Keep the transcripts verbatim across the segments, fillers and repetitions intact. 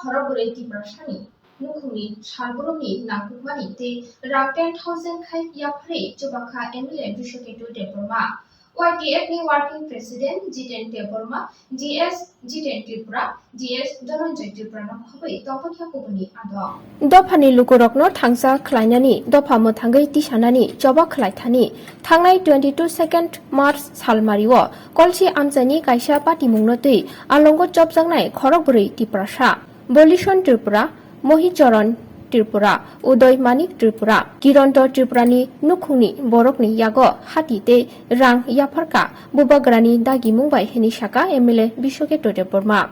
Khorok bwrwi Tiprasani nukhungni salbrumni nangkukmani tei rang ten thousand khai yapharwi chubakha M L A Bishwaketu Debbarma. Y T F ni Working President Jiten Debbarma, G S Jiten Tripura, G S Dhananjay Tripura no khobwi tongthokya kubuni adong. Dophani lukurokno thangsa khlainani dopha mwthangwi tisanani choba khlaithani thangnai twenty two second March salmario kolsi amchaini kaisa patimungno twi alongo chopjaknai khorok bwrwi Tiprasa. Bolison Tripura, Mohichoron Tripura, Udoy Manik Tripura, Kironto Tripurani nukhungni borokni yago hati tei rang yapharkha bubagrani dagimung bai hwnwi saka M L A Bishwaketu Debbarma.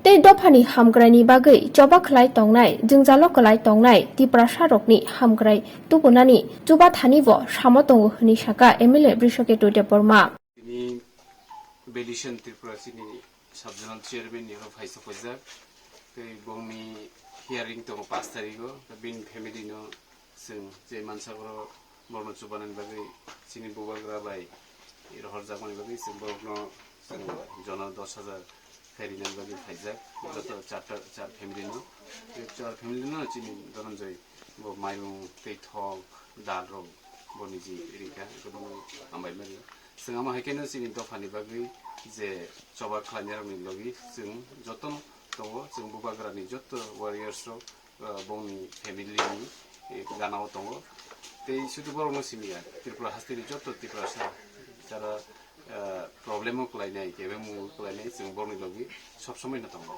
Tei dophani hamkraini bagwi choba khlai tongnai, jwngjalo kwlai tongnai Tiprasarokni hamkrai tubunani chubathanibo samo tongo hwnwi saka M L A Bishwaketu Debbarma. Tini Belison Tripura chini sub-zonal chairman ni oro phaisa paijak. Tei bongni hearing tongo pash tarigo. Bini family no chwng je mansa oro borokno chubanani bagwi chini bubagra bai rohorjakmani bagwi chwng borokno chwng jona dos hajar khe rinani bagwi phaijak. Joto charta, char family no. Tei char family no chini Dhananjay bo mairung tei thok dal rok bo niji rikha, eko bono hambai mani. Chwng amo hai kheno chini dophani bagwi je choba khlainai rokni logi chwng jotono tongo, chwng bubagrani joto warriors rok, ah, bongni family ni, eh, ganao tongo. Tei sudu borokno simi ya, Tripura hasteni joto Tiprasa jara, ah, problem o kwlainai, kebeng mung kwlainai, chwng borokni logi sob somoi no tongo.